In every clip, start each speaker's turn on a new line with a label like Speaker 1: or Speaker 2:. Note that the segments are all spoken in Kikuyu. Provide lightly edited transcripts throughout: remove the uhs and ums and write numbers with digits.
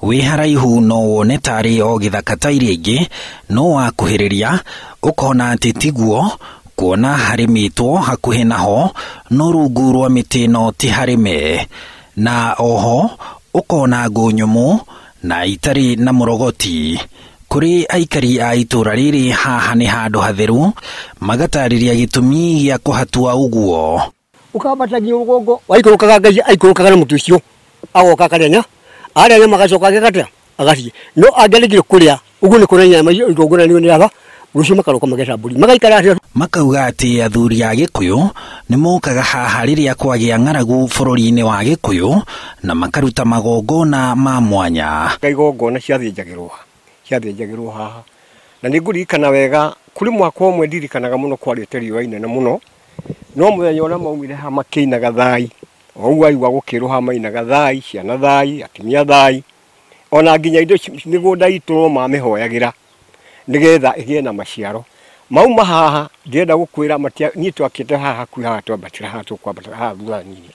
Speaker 1: Wĩ haraihu no wone tarĩ o gĩthaka ta iria ingĩ, no wakuhĩrĩria ũkona atĩ tiguo, kuona harĩmĩtwo hakuhĩ naho no rungu rwa mĩtĩ no ti harĩme. Na oho ũkona ngũ nyũmũ na itarĩ na mũrogoti. Kũrĩ aikari a itũra rĩrĩ haha nĩ handũ hatheru, magatarĩria gĩtũmi gĩa kũhatua ũguo.
Speaker 2: Ũkambata nginya rũgongo waikũrũkaga Ngai aikũrũkaga na mũtĩ ũcio agoka akarĩa nya arĩa nyama agacoka agĩka agathiĩ no angĩaregire kũrĩa ũguo nĩ kuonania nyama icio igongona nĩ rĩaba rũciũ makaroka magetha mbũri magaikara atĩa.
Speaker 1: Makauga atĩ athuri a Gĩkũyũ nĩ mokaga haha rĩrĩa kwagĩa ng'aragu bũrũri-inĩ wa Gĩkũyũ na makaruta magongona ma mwanya.
Speaker 3: Igongona ciathĩnjagĩrwo haha na nĩ ngũririkana wega kũrĩ mwaka ũmwe ndirikanaga mũno kwarĩte riũa inene mũno no mũthenya ũrĩa maumire haha makĩinaga thai o ũguo aigua gũkĩrũha mainaga thai ciana thai atumia thai ona nginya indo mĩgũnda itũ no mamĩhoyagĩra nĩgetha ĩgĩe na maciaro mauma haha ndĩrenda gũkwĩra niĩ twakĩte haha hakuhĩ haha twambatĩra haha tũkwambatĩra haha thutha nini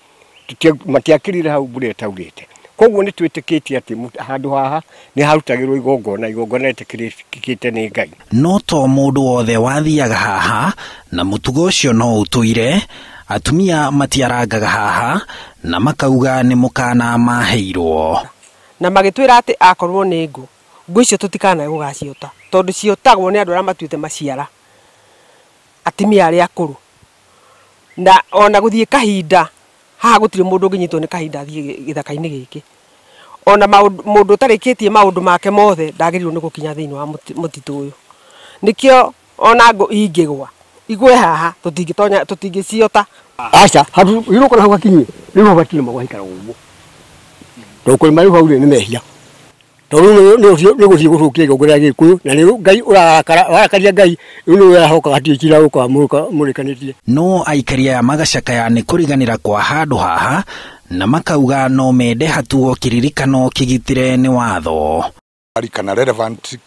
Speaker 3: matiakĩrire hau mbura ĩtaurĩte koguo nĩ twĩtĩkĩtie atĩ handũ haha nĩ harutagĩrwo igongona igongona rĩtĩkĩrĩkĩte nĩ Ngai.
Speaker 1: No to mũndũ wothe wathiaga haha na mũtugo ũcio no ũtũire, atumia matiarangaga haha na makauga nĩ mũkana maheirwo.
Speaker 4: Na magĩtwĩra atĩ akorwo nĩ ngũ ngũ icio tũtikanae gũgaciota tondũ ciotagwo nĩ andũ arĩa matuĩte maciara atumia arĩa akũrũ na ona gũthiĩ kahinda haha gũtirĩ mũndũ ũngĩnyitwo nĩ kahinda athiĩ gĩthaka-inĩ gĩkĩ ona mũndũ ũtarĩkĩtie maũndũ make mothe ndagĩrĩirwo nĩ gũkinya thĩinĩ wa mũtitũ ũyũ nĩkĩo ona ngũ ingĩgwa igwe haha tũtingĩtonya tũtingĩciota.
Speaker 2: Aca handũ rĩu hau hakinyie rĩu hau hatirĩ magwaikara ũguo tondũ kũrĩma rĩu hau rĩ nĩ mehia tondũ nĩ gũthiĩ gũthũkia igongona rĩa Gĩkũyũ na nĩ Ngai ũrarakara warakaria Ngai rĩu nĩ ũrahoka hatirĩ cira ũkaga mũrĩkanĩtie.
Speaker 1: No aikari aya magacakaya nĩ kũriganĩra kwa handũ haha na makauga no mende hatuo kĩririkano kĩgitĩre nĩ watho.
Speaker 5: Kana relevant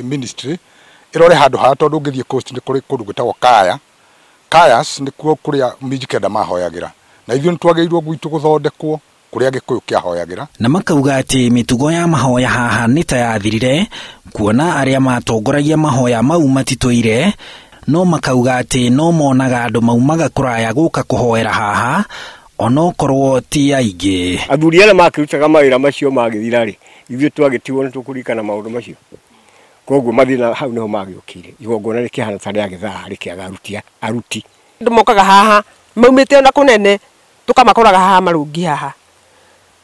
Speaker 5: ministry ĩrore handũ haha tondũ ũngĩthiĩ coast nĩ kũrĩ kũndũ gwĩtagwo Kaya Kayas nĩkuo kũrĩa Mijikenda mahoyagĩra na ithuĩ nĩ twagĩrĩirwo gwitũ gũthondekwo kũrĩa Gĩkũyũ kĩahoyagĩra.
Speaker 1: Na makauga atĩ mĩtugo ya mahoya haha nĩ ta yathirire kuona arĩa matongoragia mahoya mau matitũire, no makauga atĩ no monaga andũ maumaga kũraya gũka kũhoera haha onokorwo ti aingĩ.
Speaker 3: Athuri arĩa makĩrutaga mawĩra macio magĩthira rĩ ithuĩ twagĩtigwo nĩ tũkũririkana maũndũ macio koguo mathĩna hau nĩho magĩũkĩire igongona rĩkĩhana ta rĩagĩthaha rĩkĩaga aruti.
Speaker 4: Andũ mokaga haha maumĩte ona kũnene tũkamakoraga haha marũngi haha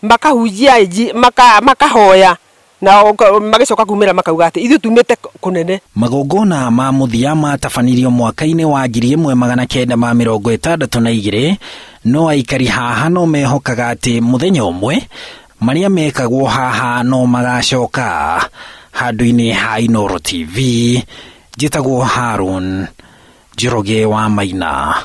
Speaker 4: makahunjia makahoya na magĩcoka kumĩra makauga atĩ ithuĩ tumĩte kũnene.
Speaker 1: Magongona ma mũthia matabanirio mwaka-inĩ wa 1962 no aikari haha no mehokaga atĩ mũthenya ũmwe marĩa mekagwo haha no magacoka. Handũ-inĩ ha Inooro TV njĩtagwo Harun Njoroge wa Maina.